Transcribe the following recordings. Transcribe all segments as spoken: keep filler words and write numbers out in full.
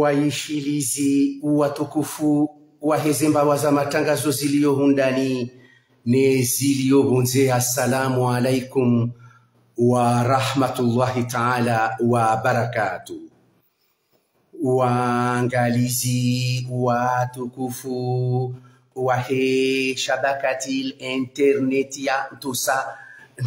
Waishilizi watukufu waheze mbawa za matangazo zilio hundani ne zilio pvondze, assalamu alaikum wa rahmatullahi taala wa barakatuh. Waangalizi watukufu wahe shabakatil internet ya Ntusa,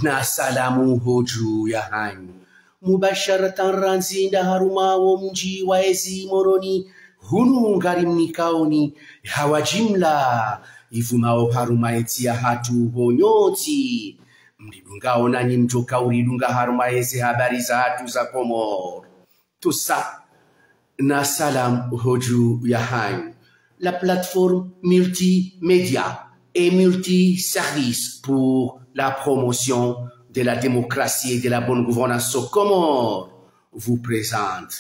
na salamu hodju yahanyu. Mubasharatan randzi nda harumwa wo mdji wa ezi Moroni, hunu ngari mnikaoni, hawa jimla ivumao harumwa entsi yahatru ho nyontsi. Mridungao nanyi mdjoka uridunga harumwa eze habari zahatru za Komori. Ntusa, na salam hodju yahanyu. La plateforme multimédia et multiservice pour la promotion de la démocratie et de la bonne gouvernance aux Comores vous présente.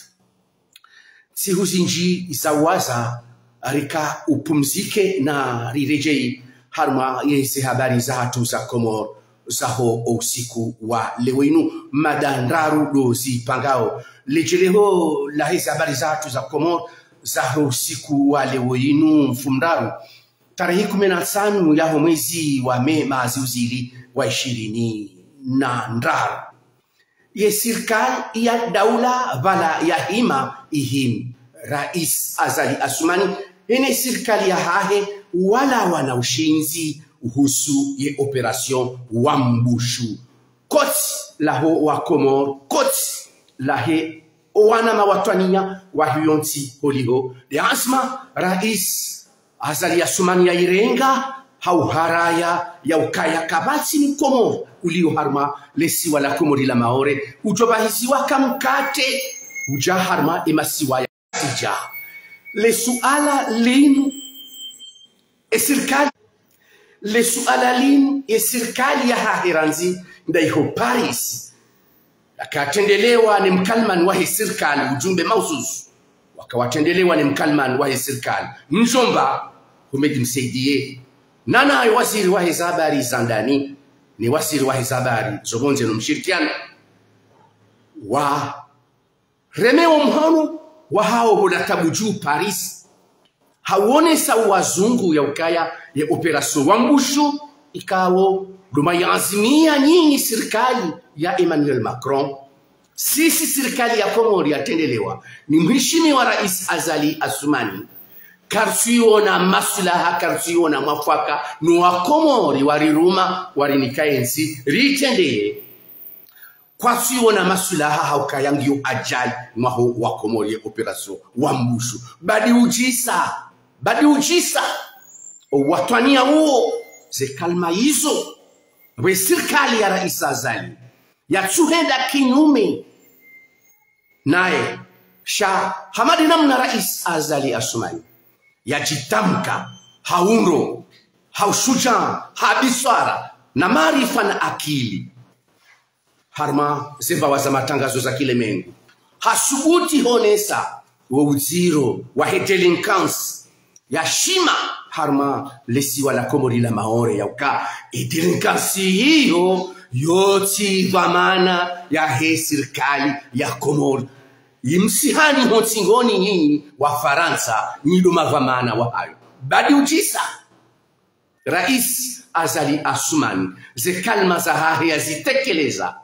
Ntsihu zindji za waza rika upumzike na riredjei harumwa yeze habari zahatru za Komori zaho usiku wa leo inu. Mada ndraru ndo zipangao ledjeleho laheze habari zahatru za Komori zaho usiku wa leo inu, mfumoraru, tarehi kume na ntsanu yaho mwezi wa me, mwaha zihwi zili wa ishirini na ndraru. Ye sirikali ya daula pvala yahima ihimi, Rais Azali Assoumani hene sirikali yahahe walawana ushindzi uhusu ye opération Wambushu. Kotsi laho wa Komori, kotsi lahe owana mawatwaniya wahe yontsi holiho. Nde anzma Rais Azali Assoumani yayirenga ha uharaya ya ukaya kapvatsi Mkomori ulio harumwa lesiwa la Komori la Maore udjo pvahiziwa kamkate udja harumwa emasiwa ya tija. Lesuala linu, esirikali, lesuala linu, esirikali yahahe randzi ndaiho Paris. Yaka yatrendelewa ne mkalimani wahe sirikali, ujumbe mahususu. Waka watrendelewa ne mkalimani wahe sirikali, mdjomba Houmed Msaidie. Nanaye waziri waheze habari za ndani, ne waziri waheze habari zo pvondze no mshirikiano. Wareme wo mhono wahao pvo latabu dju Paris. Hawonesa wazungu ya ukaya ye opération Wambushu ikao ndo mayaazimia nyinyi sirikali ya Emmanuel Macron. Sisi sirikali ya Komori yatrendelewa ni mheshimiwa Rais Azali Assoumani, kartsuiona maswilaha, kartsuiona mwafaka no wa Komori wariruma, warinika entsi, ritrendeye. Kwatsuiona maswilaha ha ukaya ngiyo ajali mwaho wa Komori ye opération Wambushu. Badi udjisa, badi udjisa. Owatwaniya uwo ze kalima izo, we sirikali ya Rais Azali yatsuhenda kinyume naye. Sha hama nde namna Rais Azali Assoumani yadjitamka ha undro, ha ushudjaa, ha biswara, na maarifa na akili. Harumwa ze mbawa za matangazo za kilemengu, hasubuti honesa wo udziro wahe délinquance yashima harumwa lesiwa la Komori la Maore, ya uka e délinquance iyo yotsi dhwamana yahe sirikali ya Komori. Imsihani ho ntsingoni nyinyi wa Farantsa, nyi ndo madhwamana wahayo. Badi udjisa. Rais Azali Assoumani, ze kalima zahahe yazitekeleza.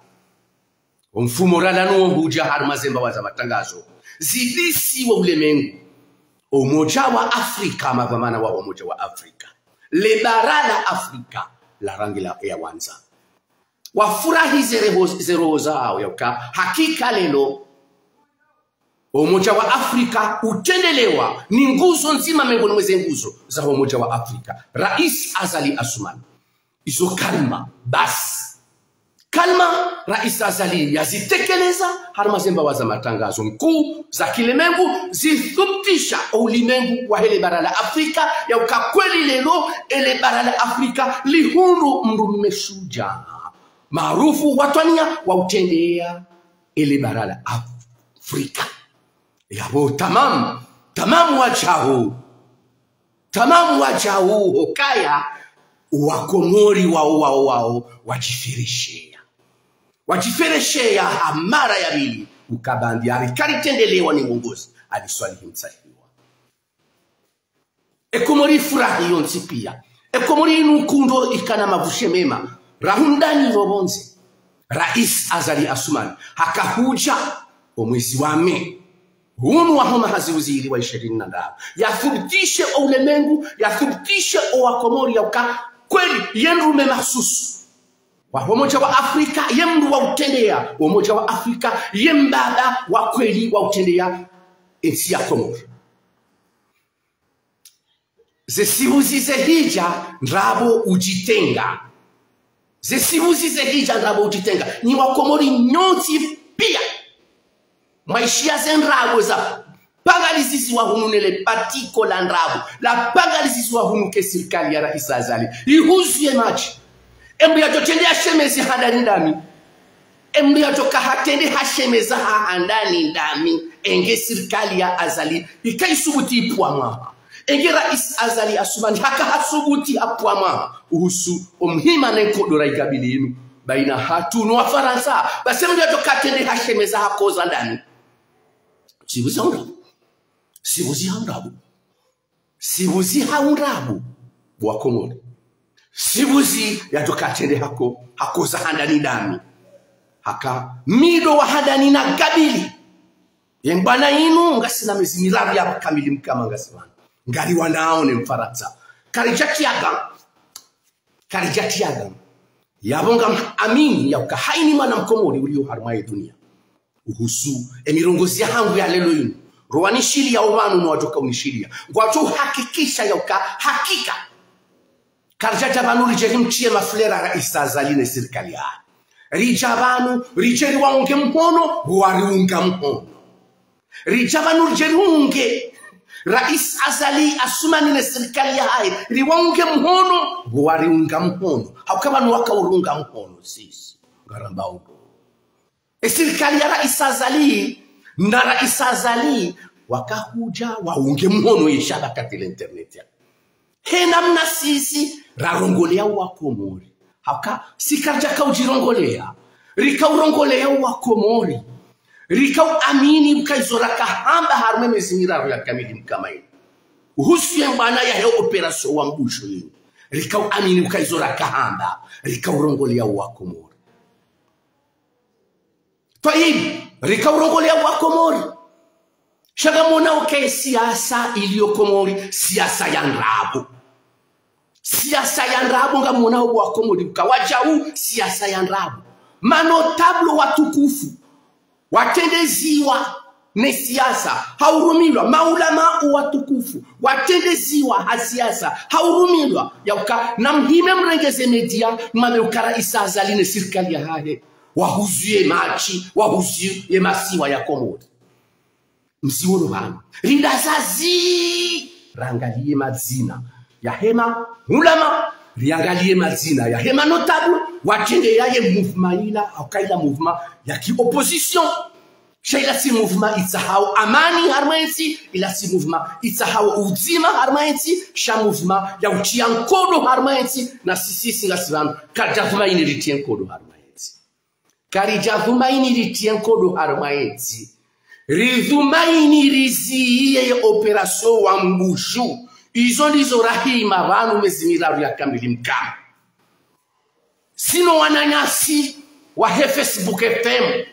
Omfumo ralanuwo hudja harumwa ze mbawa za matangazo, zidisi wo ulemengu. Umoja wa Afrika, madhwamana wa Umoja wa Afrika, le bara la Afrika la rangi la ya wandza, wafurahi ze reho, ze roho zawo ya uka hakika lelo Umoja wa Afrika utrendelewa ni nguzo ndzima mengoni mwa ze nguzo za Umoja wa Afrika, Rais Azali Assoumani. Izo kalima basi. Kalima Rais Azali yazitekeleza harumwa ze mbawa za matangazo nkuu za kilemengu, zithubutisha o ulemengu wahe le bara la Afrika ya uka kweli lelo ele bara la Afrika lihundru mdrume shudjaa, maarufu, watwaniya wa utrendeya ele bara la Afrika. Yapvo tamamu, tamamu wadjau, tamamu wadjau hukaya wa Komori wao, wao, wao, wadjiferesheya. Wadjiferesheya ha mara ya pvili, Ukabandi ari kari tendelewa ni mwongozi, Ali Swalihi Mtsahiwa. E Komori ifurahi yontsi pia. E Komori inu kundo ikana mavushe mema. Rahundani ropvondze. Rais Azali Assoumani. Haka hudja omwezi wa me. Hunu wa homa hazi uzili wa ishirini na ndraru. Yathubutishe o ulemengu, yathubutishe o Wakomori ya uka kweli, ye ndrume mahsusu. Wa Umoja wa Afrika, ye mndru wa utrendeya, Umoja wa Afrika, ye mbaba wa kweli wa utrendeya entsi ya Komori. Ze sihuzi ze hidja ndrabo udjitrenga. Ze sihuzi ze hidja ndrabo udjitrenga. Nyi Wakomori nyontsi pia. Mwaishiya ze ndrabo za pangaliziziwa hunu nele patiko la ndrabo. La pangaliziziwa hunu ke sirikali ya Rais Azali. Ihuzu ye madji. Emndru yadjo trende ya shemeza handani ndami. Emndru yadjo ka hatrende ha shemeza ha handani ndami. Enge sirikali ya Azali. Ika isubuti ipvwa mwaha. Enge Rais Azali Assoumani haka hasubuti hapvwa mwaha. Uhusu omhima ne nkodo ra ikabili inu. Baina hatru no Wafarantsa. Basi emndru yadjo ka hatrende ha shemeza ha koza ndani. Sihuzi ha undrabo. Sihuzi ha undrabo. Sihuzi ha undrabo. Bo Wakomori. Sihuzi yadjo ka hatrende hako, hakoza handani ndami. Haka mido wa handani na kabili. Ye mbwana inu, ngasina mezi miraru ya kamili mkama ngasi pvanu. Ngari wanao ne Mfarantsa. Karidja tiaga. Karidja tiaga. Yapvo ngam amini ya uka haini mwana Mkomori uliyo harumwa ye dunia. Uhusu, emirongozi yahangu ya leo inu. Ro wanishiliya opvanu no wadjo ka unishiliya. Ngwadjo uhakikisha ya uka hakika. Karidja dja pvanu ridje rimtriye mafulera Rais Azali ne sirikali yahe. Ridja pvanu, ridje riwaunge mhono, wariunga mhono. Ridja pvanu ridje riunge Rais Azali Assoumani ne sirikali yahahe, riwaunge mhono, wariunga mhono. Hauka pvanu waka urunga mhono, sisi. Ngaramba udo. E sirikali ya Rais Azali, na Rais Azali, waka hudja, waunge mhono ye shabakati la internet ya. He namna sisi, rarongoleya Wakomori. Hauka, si karidja ka udjirongoleya. Rika urongoleya Wakomori. Rika uamini uka izo raka hamba harumwa emezi miraru ya kamili mkama inu. Uhusu ye mbwana yahe opération wa mbusho inu. Rika uamini uka izo raka hamba. Rika urongoleya Wakomori. Twayib, rika urongoleya Wakomori. Sha ngamwona uka ye siasa iliyo Komori, siasa ya ndrabo. Siasa ya ndrabo ngamwona o Wakomori uka wadjau siasa ya ndrabo. Manotable watukufu. Watrendeziwa ne siasa, haurumilwa, maulama watukufu, watrendeziwa ha siasa, haurumilwa, ya uka, na mhime mrenge ze média, mwambe uka Rais Azali ne sirikali yahahe, wahuzu ye madji, wahuzu ye masiwa ya Komori. Msiwono pvanu. Rinda zazi, rangaliye madzina yahe maulama, riangaliye madzina yahe manotable, watrendeya ye mouvement ila, hauka ila mouvement ya ki opposition. Sha ila si mouvement itsahao amani harumwa entsi, ila si mouvement itsahao udzima harumwa entsi, sha mouvement ya utriya nkodo harumwa entsi, na sisi ngasi pvanu, karidja pvuma ini ritriye nkodo harumwa entsi. Karidja pvuma ini ritriye nkodo harumwa entsi. Ripvuma ini riziye ye opération wa mbushu. Izo ndizo rahima pvanu mezi miraru ya kamili mkama. Sino wananyasi wahe Facebook F M.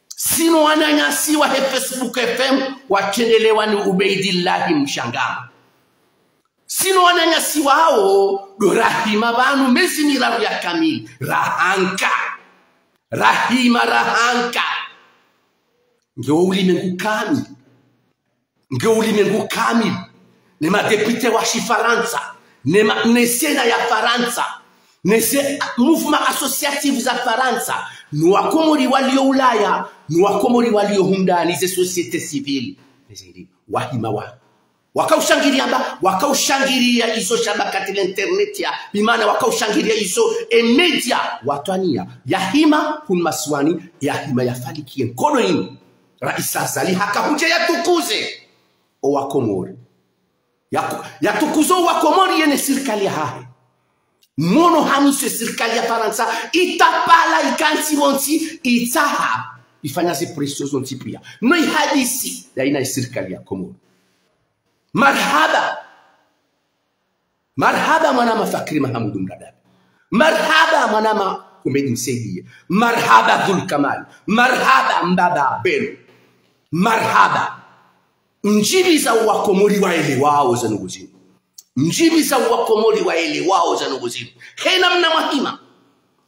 Sino wananyasi wahe Facebook F M watrendelewa ni Ubeidillahi Mshangama. Sino wananyasi wawo, ndo rahima pvanu mezi miraru ya kamili. Rahanka. Rahima rahanka. Nge wo ulimengu kamili. Nge wo ulimengu kamili. Ne madéputé wa shifarantsa. Ne ma, ne Sénat ya Farantsa. Ne ze mouvement associatif za Farantsa. No Wakomori waliyo Ulaya. No Wakomori waliyo hundani ze société civile. Ne zindi. Wahima wa. Waka ushangiriya mba, waka ushangiriya izo shabakati la internet ya, bimaana waka ushangiriya izo e média watwaniya, yahima hunu masiwani, yahima yafalikiye nkodo ini. Rais Azali haka hudja yatukuze o Wakomori. Yaku, yatukuze o Wakomori ye ne sirikali yahahe. Mwono hamswe sirikali ya Farantsa, itapala ikantsi pvontsi, itsaha. Ifanya ze pression zontsi pia. No ihadisi ya ina sirikali ya Komoro. Marahaba. Marahaba mwanama Fakri Mahamudu Mradabi. Marahaba mwanama Houmed Msaidié. Marahaba Dhul Kamal. Marahaba Mbaba Bello. Marahaba. Ndjiliza Wakomori waelewao za ndugu zinu. Ndjiliza Wakomori waelewao za ndugu zinu. He namna mwahima.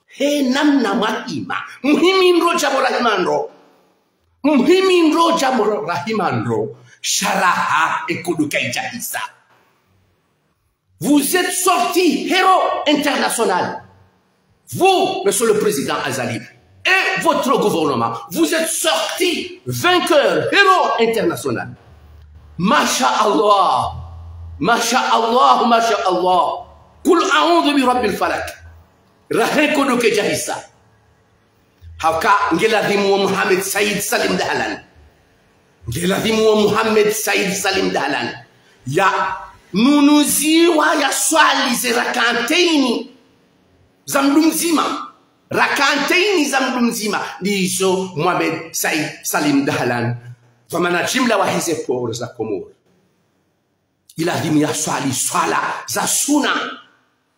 He namna mwahima. Muhimi ndro djambo rahima ndro. Muhimi ndro djambo rahima ndro. Sha raha ekodo kaidjahisa. Vous êtes sorti héros international. Vous, monsieur le président Azali, et votre gouvernement, vous êtes sorti vainqueur, héros international. Masha Allah. Masha Allah, masha Allah. Kul a'udhu bi rabbil falak. Raha ekodo kaidjahisa. Hauka ngeladhimu wo Mohamed Said Salim Dahlan. Ngeladhimu wo Mohamed Said Salim Dahlan. Ya nunuziwa ya swali ze rak'ataini za mndru mdzima. Rak'ataini za mndru mdzima. Ndizo Mohamed Said Salim Dahlan. Dhwamana jimla wa hize port za Komoro. Iladhimu ya swali swala za suna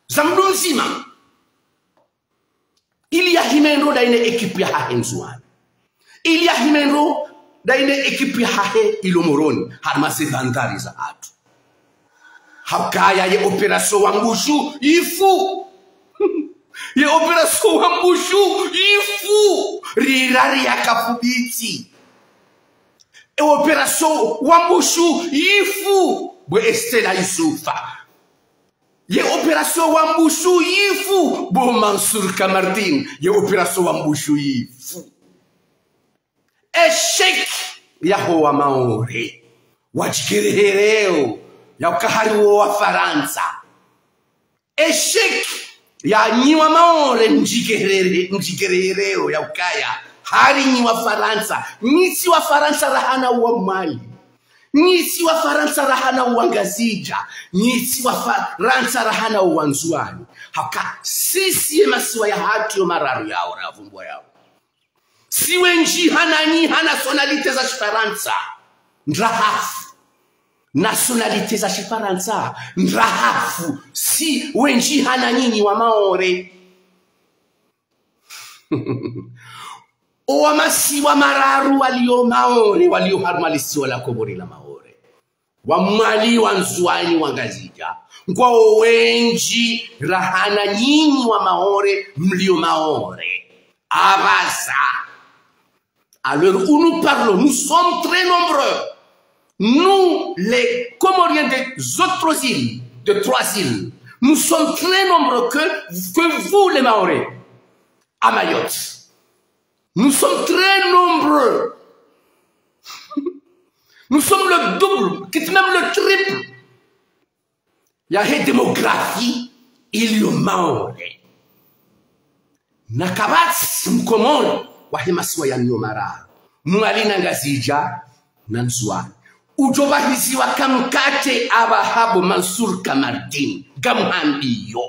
za mndru mdzima. Ili yahime ndro ndaine ekipu yahahe Ndzuani. Ili yahime ndro ndaine ekipu yahahe ilo Moroni, harumwa ze bandari zahatru. Haukaya ye opération Wambushu ifu. Ye opération Wambushu ifu. Rirari ya kafubiti. E opération Wambushu ifu. Bwe Estela Yusufa. Ye opération Wambushu ifu, bo Mansour Kamardine. Ye opération Wambushu ifu. Échec yaho wa Maore. Wadjigerehereo, ya ukaya hari wo Wafarantsa. Échec ya nyi wa Maore mdjigerehere-, mdjigerehereo, ya ukaya hari nyi Wafarantsa. Nyi tsi Wafarantsa rahana wa Mwali. Nyi tsi Wafarantsa rahana wa Ngazidja. Nyi tsi Wafarantsa rahana wa Ndzuani. Hauka sisi ye masiwa yahatru yo mararu yao ravumbwa yao. Si wendji hana nyi ha nationalité za Shifarantsa. Ndrahafu. Nationalité za Shifarantsa. Ndrahafu. Si wendji hana nyi nyi wa Maore. Owa masiwa mararu walio Maore, walio harumwa lisiwa la Komori la Maore. Wa Mwali, wa Ndzuani, wa Ngazidja. Ngwao wendji rahana nyi nyi wa Maore, mlio Maore. Apvasa. À l'heure où nous parlons, nous sommes très nombreux. Nous, les Comoriens des autres îles, de trois îles, nous sommes très nombreux que, que vous, les Mahorais, à Mayotte. Nous sommes très nombreux. Nous sommes le double, quitte même le triple. Yahe démographie ilio Maore. Na kapvatsi Mkomori wahe masiwa yanu yo mararu, Mwali na Ngazidja na Ndzuani, udjo pvahiziwa kamkate apvaha bo Mansour Kamardine, ngamhambiyo.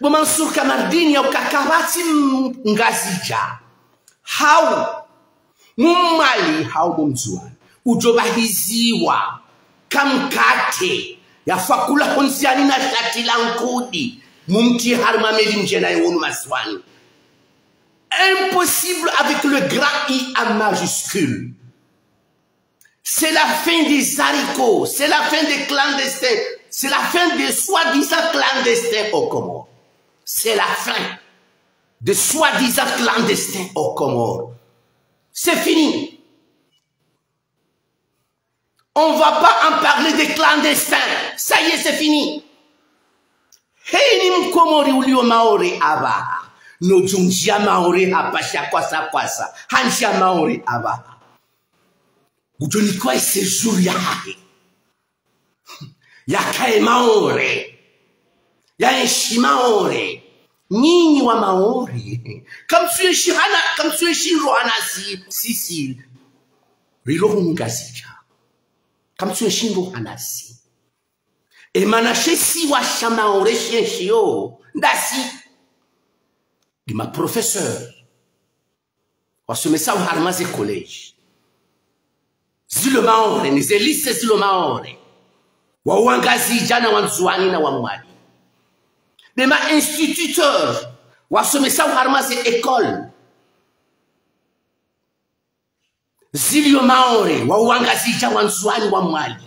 Bo Mansour Kamardine ya uka kapvatsi m-, Ngazidja, hau Mmwali hau bo Mndzuani, udjo pvahiziwa kamkate, ya fwakula hondziani na shati la nkudi, mumtriye harumwa meli mdje naye wonu masiwani. Impossible avec le grand I en majuscule. C'est la fin des haricots, c'est la fin des clandestins, c'est la fin des soi-disant clandestins aux Comores. C'est la fin des soi-disant clandestins aux Comores. C'est fini. On va pas en parler des clandestins. Ça y est, c'est fini. Heni Mkomori ulio Maore apvaha, nodjo ndjia Maore hapvasha kwasa kwasa, handjia Maore apvaha, udjo nikwa ye séjour yahahe, yakaye Maore, yaenshi Maore. Nyinyi wa Maore, kamtsuenshi hana, kamtsuenshi ndro hanasi, sisi rilo hunu Ngazidja. Kamtsuenshi ndro hanasi. Emana she isiwa sha Maore shienshiyo ndasi. Ndi ma professeur. Wasomesa oharumwa ze collège zilo Maore, ne ze lycée zilo Maore. Wa Wangazidja na wa Ndzuani na wa Mwali. Ne ma instituteurs wasomesa oharumwa ze école zilio Maore, wa Wangazidja, wa Ndzuani, wa Mwali.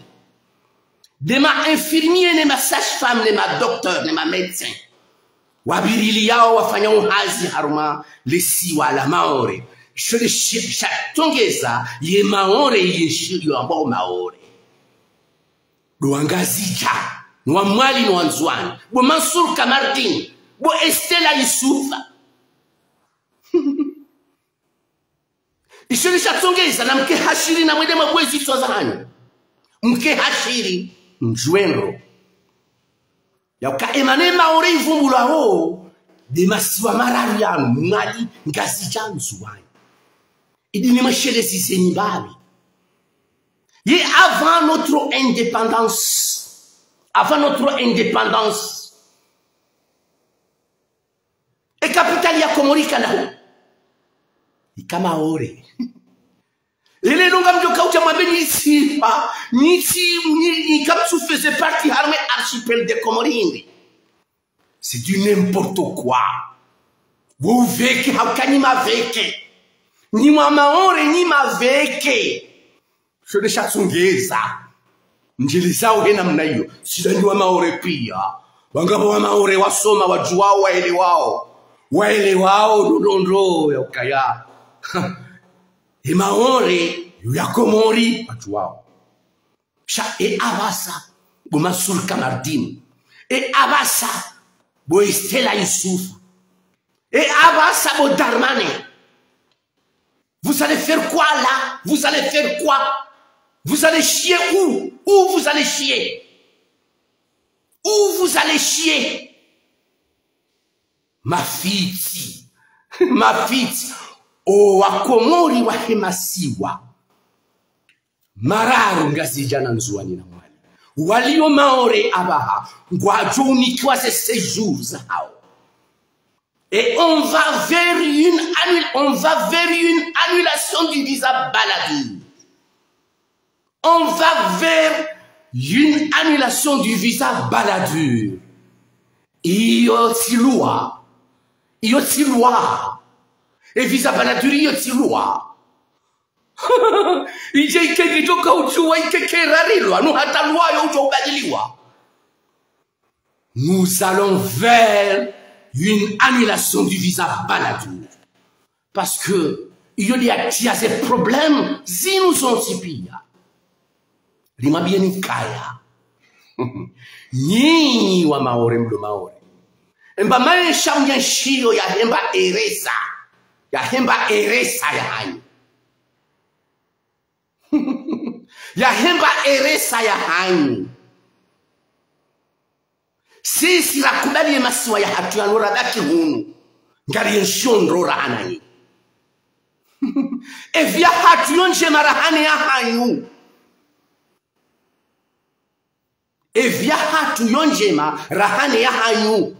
Ne ma infirmiers, ne ma sages-femmes, ne ma docteurs, ne ma médecins. Wapviriliyao wafanyao hazi harumwa lesiwa la Maore. Isho nde shi-, shatsongeza ye Maore yenshi yo ambao Maore. Ndo Wangazidja, no wa Mwali, no wa Ndzuani. Bo Mansour Kamardine, bo Estella Youssoufa. Isho nde shatsongeza na mke hashiri na mwende mabwezi tswa zahanyu. Mke hashiri mdjuwe ndro. Yauka emana Maore ivumbulwao, nde masiwa mararu ya Mwali, Ngazidja, Ndzuani. Idi nimweshelezi ze nyimbo avi. Ye avant notre indépendance, avant notre indépendance, e capitale ya Komori ikana hu? Ika Maore. Lele nunga mdjo kauta mwambe nyi tsi, ah, nyi tsi, nyi, nyi kamtsu faisait partie harumwa archipel de Comores hindri. C'est du n'importe quoi. Wo uveke, hauka nyi maveke. Nyi wa Maore, nyi maveke. Isho nde shatsongeza. Ndjili zao he namna iyo. Sida nyi wa Maore pia. Wangapvo wa Maore wasoma, wadjuwao, waelewao. Waelewao, ndo, ndo, ndo, ya ukaya. E Maore, ya Komori, wadjuwao. Sha, e apvasa, bo Mansour Kamardine. E apvasa, bo Estella Youssoufa. E apvasa, bo Darmanin. Vous allez faire quoi là ? Vous allez faire quoi ? Vous allez chier où ? Où vous allez chier ? Où vous allez chier ? Mafitsi. Mafitsi. O Wakomori wahe masiwa mararu, Ngazidja na Ndzuani na Mwali, walio Maore apvaha, ngwadjo unikiwa ze séjour zahao. Et on va vers une annul-, on va vers une annulation du visa Balladur. On va vers une annulation du visa Balladur. Iyo tsi loi. Iyo tsi loi. E visa Balladur iyo tsi loi. Idje ikeke djoka udjuwa ikeke rarilwa, no hata loi yo udjo ubadiliwa. Nous allons vers une annulation du visa Balladur. Parce que iyo nde yatria ze problème zinu zontsi pia. Rimwambieni kaya. Nyinyi wa Maore mlo Maore. Emba maesha mnyanshiyo yahemba eresa. Yahemba eresa yahanyu. Yahemba eresa yahanyu. Sisi rakubali ye masiwa yahatru yanu, rabaki hunu. Ngari yenshio ndro raha nanyi. Evyahatru yo ndjema raha ne yahanyu. Evyahatru yo ndjema raha ne yahanyu.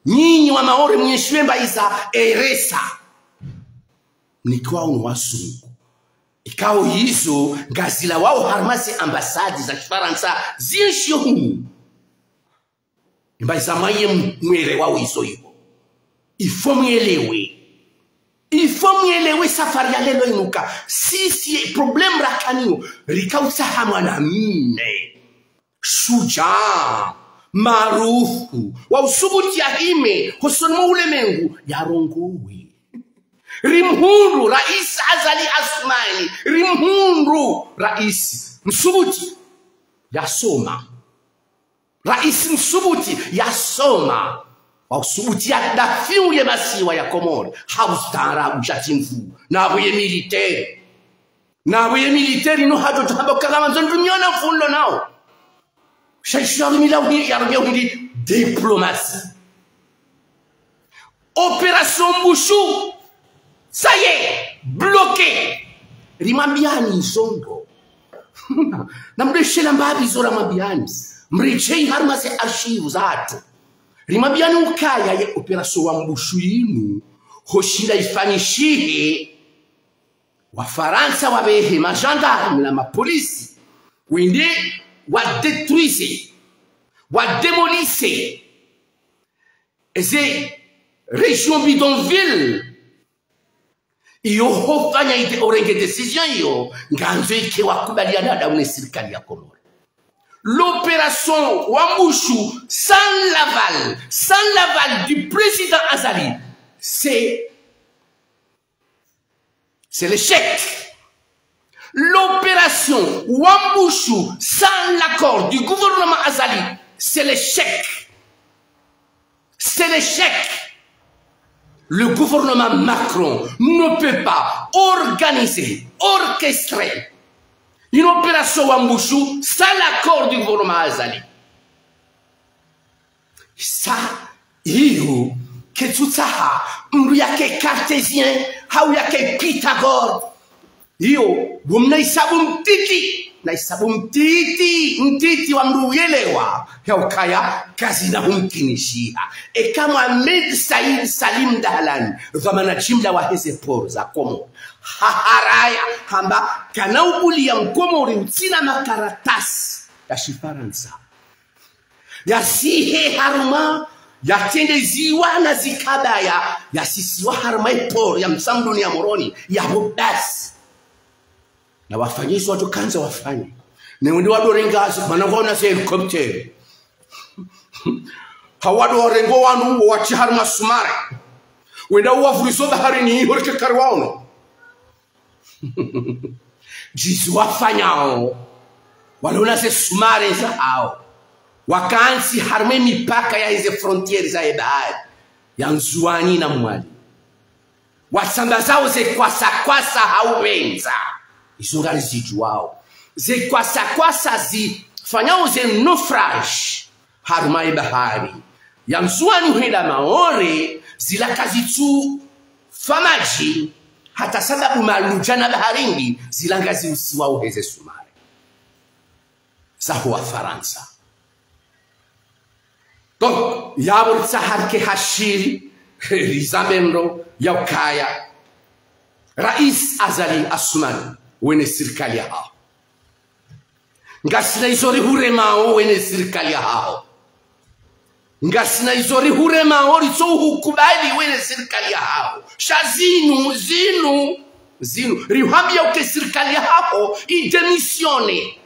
Nyinyi wa Maore mnyenshi wemba iza eresa. Mnikiwa unu wasungu. Ikao izo ngazilawao harumwa ze ambassade za Shifarantsa zinshio hunu. Imba iza mwaye m-, mwelewao izo iho. Il faut mwelewe. Il faut mwelewe safari ya leo inu ka. Sisi problème rakanayo, rikautsaha mwana mme. Shujaa, maarufu, wa usubuti yahime hosoni mwa ulemengu, yarongowe. Rimhundru, Raisi Azali Assoumani, rimhundru, Raisi msubuti, yasoma. Raisi msubuti, yasoma. Wa usubuti yadafiu ye masiwa ya Komori ha ustaarabu sha tsimvu. Na apvo ye militaire. Na apvo ye militaire inu hadjo hamba ukaya ngwandzo ndru miona mfundo nao. Sha isho yarumila uhi-, yarumia uhindri diplomatie. Opération Mbushu, ça y est, bloqué. Rimwambiani izo ndro. Na mdeshela mbapvi izo ramwambiani. Mredjei harumwa ze archives zahatru. Rimwambiani ukaya ye opération wa Mbushu inu, hoshinda ifanyishihe, Wafarantsa wabehe magendarme na mapolisi, wende wadétruise, wadémolisse eze région bidonville. Iyo hofanya ide orenge décision iyo, ngandzo ike wakubaliana na une sirikali ya Komori. L'opération Wambushu sans l'aval, sans l'aval du président Azali, c'est, c'est l'échec. L'opération Wambushu sans l'accord du gouvernement Azali, c'est l'échec. C'est l'échec. Le gouvernement Macron ne peut pas organiser, orchestrer une opération Wambushu sans l'accord du gouvernement Azali. Sa, iyo, ketsutsaha mndru yake cartésien, hau yake Pythagore. Iyo, wo mna hisabu mtiti, na hisabu mtiti, mtiti wa mndru uyelewa, ya ukaya kazina humkinishiha. Eka Mohamed Said Salim Dahlan, dhwamana jimla wa heze port za Komori, haharaya hamba kana ubuliya Mkomori utsina makaratasi ya Shifarantsa, yasihe harumwa, yatrendeziwa na zikabaya, yasisiwa harumwa eport ya Mtsamdu ni ya Moroni, yapvo basi. Na wafanye izo wadjo kandza wafanye. Ne wende wadorenga zo, mana ngwaona ze hélicoptère. Hau wado warengo wanu, wawatsi harumwa sous-marin. Wenda uwavurizo baharini, iho rike kari waono. Djizi wafanyao, wanaona ze sous-marin zahao, wakantsi harumwa emipaka ya eze frontière za ebahari ya Ndzuani na Mwali, watsambazao ze kwasa-kwasa hau pvendza. Izo ngarizidjuwao. Ze kwasa-kwasa zifanyao ze naufrage harumwa ebahari ya Ndzuani hwenda Maore, zila kazitsu fa madji, hata sababu maludja na baharini, zila ngaziusiwao heze sous-marin zaho Wafarantsa. Donc, yapvo ritsaha rike hashiri, rizambe ndro ya ukaya Rais Azali Assoumani, we ne sirikali yahaho. Ngasina izo rihuremao we ne sirikali yahaho. Ngasina izo rihuremao ritso uhukubali we ne sirikali yahaho. Sha zinu, zinu, zinu. Rihwambiya uke sirikali yahaho idémissionne.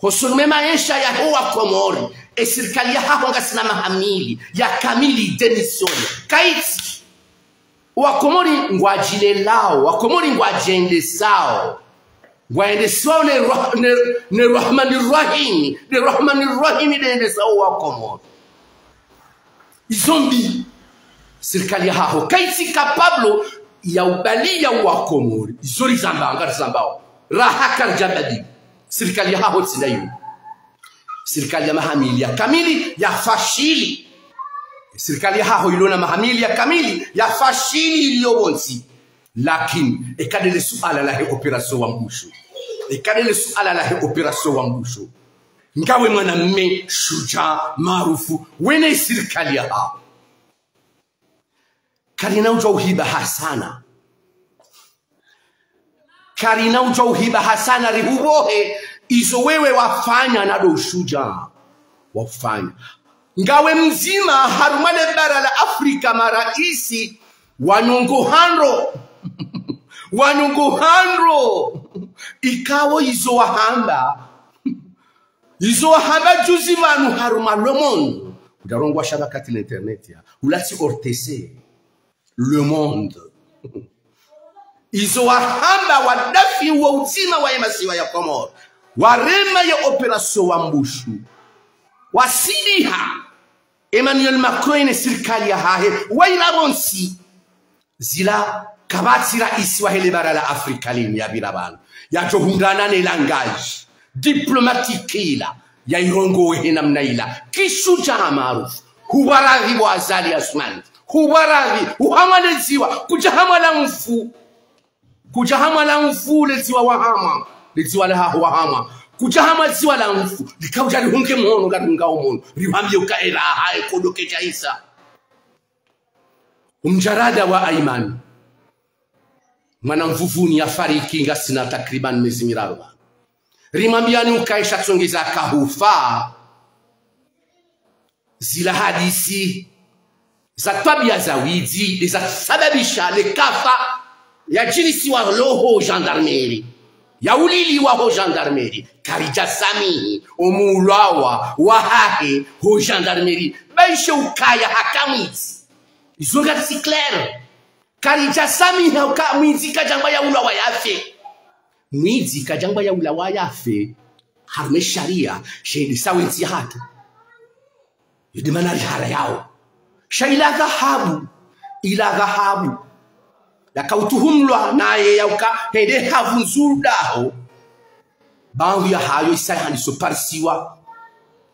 Hosoni mwe maesha yaho Wakomori. E sirikali yahaho ngasina maha mili, ya kamili idémissionne. Kaitsi. Wakomori ngwadjilelao, Wakomori ngwadjendesao. Ngwaendesiwao ne Rah-, ne, ne Rahmani Rahimi, ne Rahmani Rahimi nde endesao Wakomori. Izo mbi, sirikali yahaho kaitsi capable ya ubaliya Wakomori. Izo rizamba, ngarizambao. Raha karidjabali. Sirikali yahaho tsi nda iyo. Sirikali ya maha mili ya kamili yafashili. Sirikali yahaho ilo na maha mili ya kamili yafashili iliyo pvontsi. Lakini, eka ndele suala lahe opération Wambushu. Eka ndele suala lahe opération Wambushu. Ngawe mwanamme shujaa maarufu, we ne sirikali yahaho. Karina udjo uhiba hasana. Karina udjo uhiba hasana rihubohe, izo wewe wafanya na ndo ushujaa wafanya. Ngawe mdzima harumwa le bara la Afrika maraisi wanongo handro. Wanongo handro. Ikao izo wahamba. Izo wahamba juzi pvanu harumwa Le Monde. Udarongowa shabakati la internet ya. Ulatsi O R T C. Le Monde. Izo wahamba wadafi wo udzima wa ye masiwa ya Komori. Warema ye opération Wambushu. Wasiliha. Emmanuel Macron ne sirikali yahahe. Waila pvontsi. Zila kapvatsi raisi wahe le bara la Afrika linu yapvira pvanu yadjo hundrana ne langage diplomatique ila, yairongowe he namna ila. Kishujaa maarufu. Huwaradhi bo Azali Assoumani. Huwaradhi. Huhamwa le dziwa. Kudja hamwa la mfu. Kudja hamwa la mfu le dziwa wahamwa. Le dziwa lahaho wahamwa. Kudja hamwa dziwa la mfu. Lika udja rihunge mhono, ngarihungao mhono. Rihwambiye uka ela hahe kodo kedja isa. Umdjarada wa Ayman. Mwana Mvuvuni yafariki ngasina takriban mezi miraru pvanu. Rimwambiyani ukaya sha tsongeza kahufa. Zila hadisi za twabiya za widzi, nde zasababisha le kafa, yadjirisiwa lo ho gendarmerie, yauliliwa ho gendarmerie, karidja samihi, omuulwawa wahahe ho gendarmerie, bayishe ukaya haka mwidzi. Izo ngasi clair. Karidja samihi hauka mwidzi kadjamba yaulwawa yafe. Mwidzi kadjamba yaulwawa yafe. Harumwa sharia, shende sawa entsi yahatru. Yo nde mana rihara yawo. Sha ila dhahabu, ila dhahabu, yakautuhumulwa naye yauka hende havundzuru daho. Baanda ya hayo isaya handiso parisiwa.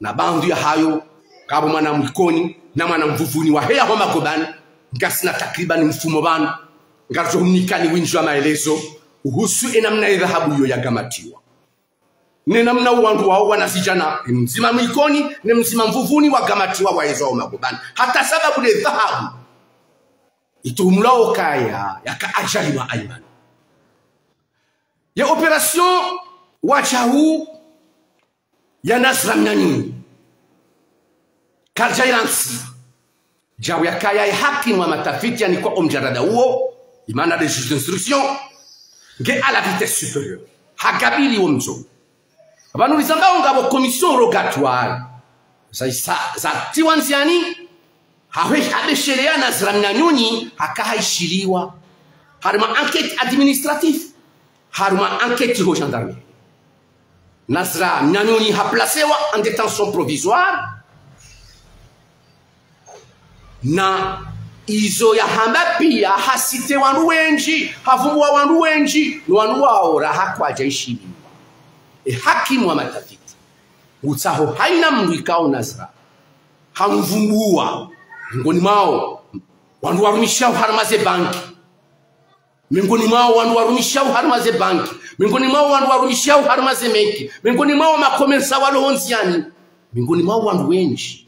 Na baanda ya hayo, ngapvo mwana Mwikoni na mwana Mvuvuni waheya ho magobani, ngasina takriban mfumo pvanu, ngaridjo hunikani windji wa maelezo uhusu enamna edhahabu iyo yagamatiwa. Nenamna owandru wawo wanazidjana, mdzima Mwikoni, ne mdzima Mvuvuni wagamatiwa wahezwa ho magobani. Hata sababu le dhahabu ituhumulwa ukaya yaka adjali mwa Ayman. Ye opération wa djau ya Nazra Mnyanyuni, karidja ilansi. Djau yakaya ye hakimu wa matafiti yanikwa omdjarada uwo, imana nde juge d'instruction, nge à la vitesse supérieure. Hagabili wo mdjo. Pvanu rizambao ngapvo commission rogatoire. Za, za, zatiwa ndziani, hahwe habesheleya Nazra Mnyanyuni, haka haishiliwa. Harumwa enquête administrative, harumwa enquête ho gendarmerie. Nazra Mnyanyuni haplacewa en détention provisoire. Na izo yahamba piya, hacité wandru wendji, havumbuwa wandru wendji, no wandru wawo raha kwadja ishiliwa. E hakimu wa matafiti ngutsaho haina mndru ikao Nazra hamvumbuwa, miongoni mwawo wandru warumishao harumwa ze banki, miongoni mwawo wandru warumishao harumwa ze banki, miongoni mwawo wandru warumishao harumwa ze meki, miongoni mwawo makomersa walo ho ndziani, miongoni mwawo wandru wendji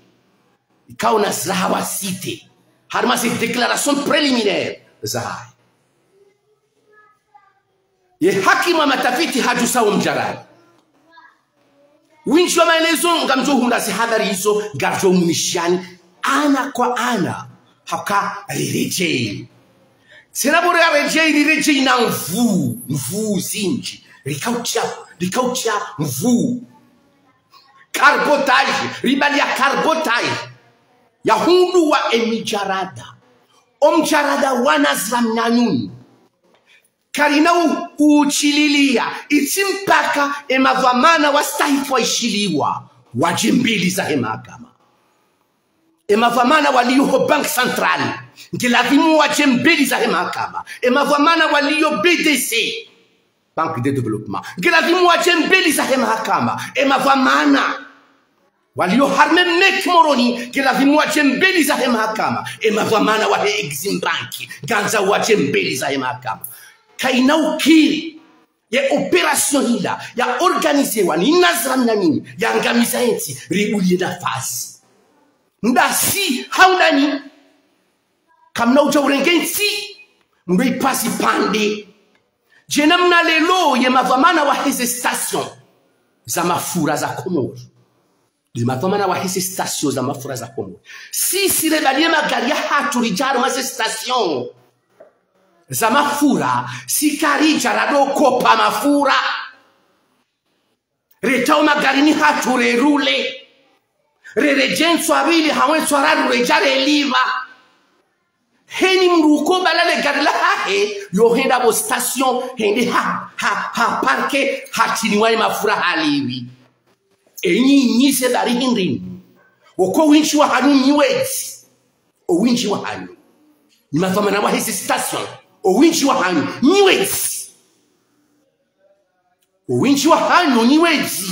ikao Nazra hawacité harumwa ze déclaration préliminaire zahahe. Ye hakimu wa matafiti hadjusa wo mdjarada. Windji wa maelezo ngamdjo hundra ze habari izo, ngaridjo mnishiyani ana kwa ana, haka riredjeyi. Tsena bora riredjeyi, riredjeyi na nvuu, nvuu zindji, rikautsha, rikautsha nvuu. Carbotage, ribali ya carbotage. Yahundruwa emidjarada. Omdjarada wa Nazra Mnyanyuni karina u-, utsililiya, itsi mpaka emadhwamana wastahiki waishiliwa, wadje mbeli zahe mahakama. Emadhwamana waliyo ho Banque Centrale, nge lazimu wadje mbeli zahe mahakama. Emadhwamana waliyo B D C, Banque de Développement, nge lazimu wadje mbeli zahe mahakama. Emadhwamana waliyo harumwa meki Moroni, nge lazimu wadje mbeli zahe mahakama. Emadhwamana wahe Exim Bank, ngwandzo wadje mbeli zahe mahakama. Kaina ukiri ye opération hila ya organisewa ni Nazra Mnyanyuni, yangamiza entsi, ribuliye nafasi. Ndasi haundani, kamna udja urenge ntsi, mndru ipasi pande. Djena mna lelo ye madhwamana waheze station za mafura za Komori. Ye madhwamana waheze station za mafura za Komori. Sisi rebaliye magari yahatru ridja harumwa ze station za mafura, si karidja radokopa mafura. Retawo magarini hatru rerule. Reredje ntswa mbili, hawu ntswa raru redja relipva. Heni mndru uko bala le gari lahahe, yo henda pvo station, hende ha, ha, ha parke, hatsiniwa ye mafura halivi. Enyi, nyi ze bari hindrini. Oko windji wahanyu nyi wedzi. O windji wahanyu. Nyi madhwamana waheze station. O windji wahanyu nyi wedzi. O windji wahanyu nyi wedzi.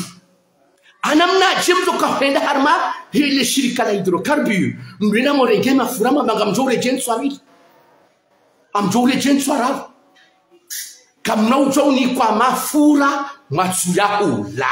Ana mnadje mdjoka hwenda harumwa hele shirika la hydrocarbures, mdjwenda murenge mafura mwamba ngamdjo uredje ntswa mbili. Ngamdjo uredje ntswa raru. Kamna udjo unikwa mafura mwatsu yahula.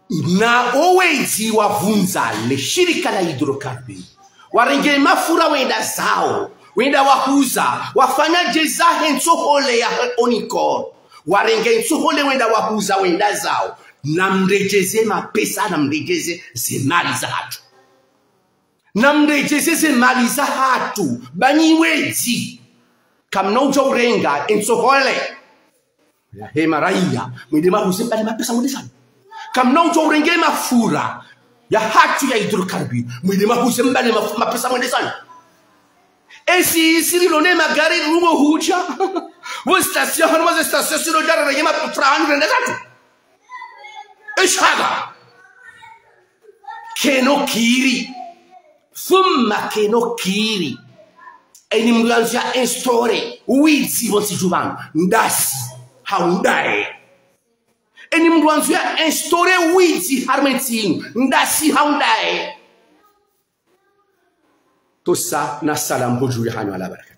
Na o wedzi wavundza le shirika la hydrocarbures. Warenge mafura wenda zawo. Wenda wahuza, wafanya djeza he ntsohole ya Onicor. Warenge ntsohole wenda wahuza wenda zawo. Namredjeze mapesa, namredjeze ze mali zahatru. Namredjeze ze mali zahatru, ba nyi wedzi. Kamna udja urenga entsohole yahe maraya, mwende mahuze mbane mapesa mwende zanyu. Kamna udja urenge mafura yahatru ya hydrocarbure, mwende mahuze mbane maf-, mapesa mwende zanyu. Esi, esi rilo ne magari rumo hudja. Wo station, hanu wa ze station, silo djara renge mafura hanu rende zatru. Esh hadha. Keno kiri. Thumma keno kiri. Eni mndru yandzo ya instaure widzi pvontsi djuu pvanu, ndasi hau ndaye. Eni mndru yandzo ya instaure widzi harumwa entsi yinu, ndasi hau ndaye. Tosa na salamu ho djuu yahanyu ala baraka.